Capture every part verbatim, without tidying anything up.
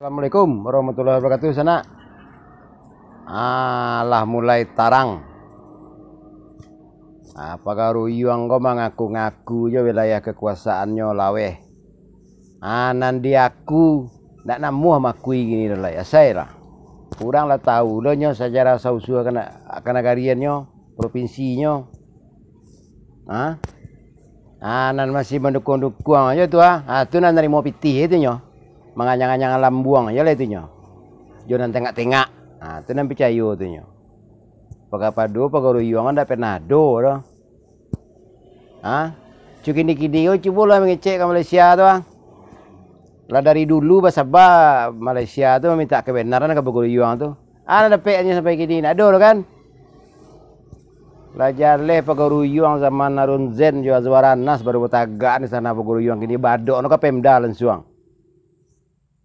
Assalamualaikum warahmatullahi wabarakatuh, sanak. Ah, lah mulai tarang. Ah, pagaruyuang ko mangaku-ngaku jo wilayah kakuasaannyo laweh. Ah, nan di aku, ndak namuah makui kini lai, asai lah. Urang lah tahu lo nyo sajarah sausu kana-, kanagariannyo, propinsinyo. Ha? Ah, nan masih mandukuang-dukuang ajo tu, ah. Ah, tu nan narimo pitih tu nyo. Manganyang-anyang lambuang ajo lah itu nyo. Jo nan tengak-tengak. Ah, tu nan picayo tu nyo. Pagapado, pagaruyuang ndak pernah ado doh. Ha? Cu kini-kini ko cubolah mangecek ka Malaysia tu, ah. Lah dari dulu basaba Malaysia tu mamintak kebenaran ka pagaruyuang tu. Ah, lah dapek nyo sampai kini, ndak ado doh kan? Lah jaleh pagaruyuang zaman Harun Zain jo Azwar Anas baru batagak di sana pagaruyuang kini, badok no ka Pemda lansuang.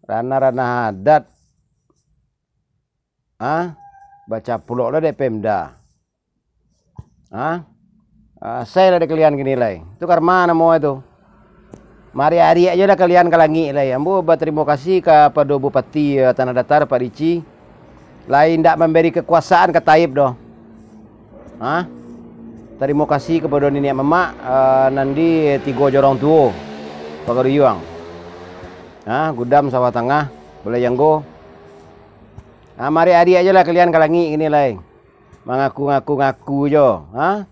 Ranah-ranah adat, ah, bacaplok lah dek Pemda. Ah, ah, asai lah dek kalian kini lai. Tu karma namo tu. Mariak-ariak jo lah kalian ka langik lai. Ambo batarimo kasih kapado Bupati, eh, Tanah Datar, Pak Dici, lai indak mambari kakuasaan ka Taib doh. Ha? Tarimo kasih kapado niniak mamak, eh, nan di tigo jorong tuo, pagaruyuang. Ha, Gudam, Sawah Tangah, Balai Janggo. Ha, mariak-ariak jo lah kalian ka langik kini lai. Mangaku-ngaku-ngaku jo, ha?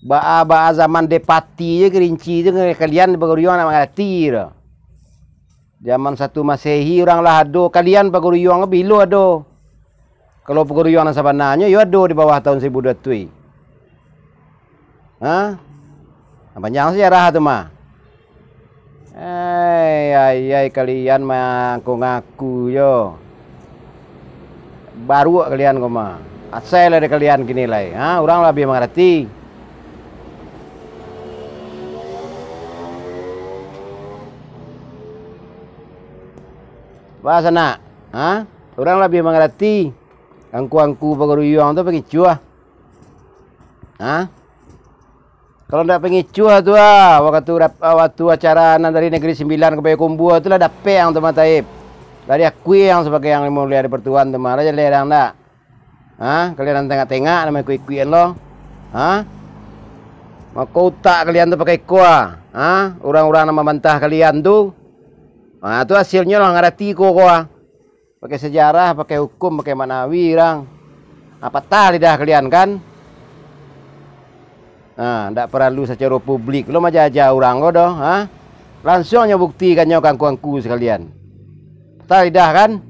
Baa-baa zaman Depati je, Kerinci je, kalian pagaruyuang ndak mangarati doh. Zaman satu Masehi urang lah ado, kalian pagaruyuang bilo ado? Kalau pagaruyuang nan sabananyo, yo ado di bawah tahun saribu duo ratuih. Ha? Panjang sejarah tu mah. Ai, ai, ai, kalian mangaku-ngaku jo. Baruak kalian ko mah. Asai lah dek kalian kini lai. Ha, urang labiah mangarati. Baa sanak? Ha? Urang labiah mangarati. Angku-angku pagaruyuang tu pangicuah. Ha? Kalau ndak pangicuah tu, ah, wakatu rap-, ah, wakatu acara nan dari Negeri Sembilan ka Payakumbuah tu lah dapek ang tu mah, Taib. Lah diakui ang sabagai yang mulia di Pertuan tu mah, lah jaleh ang ndak? Ha? Kalian nan tengak-tengak, nan ikuik-ikuikan lo. Ha? Mako utak kalian tu pakai ko, ah. Ha? Urang-urang nan mambantah kalian tu. Ha, tu hasilnyo lah ngarati ko, ko, ah. Pakai sejarah, pakai hukum, pakai maknawi urang. Ah, patah lidah kalian, kan? Ah, ndak paralu sacaro publik lo majaja urang ko doh, ha? Lansuang nyo buktikannyo ka angku-angku sakalian. Patah lidah, kan?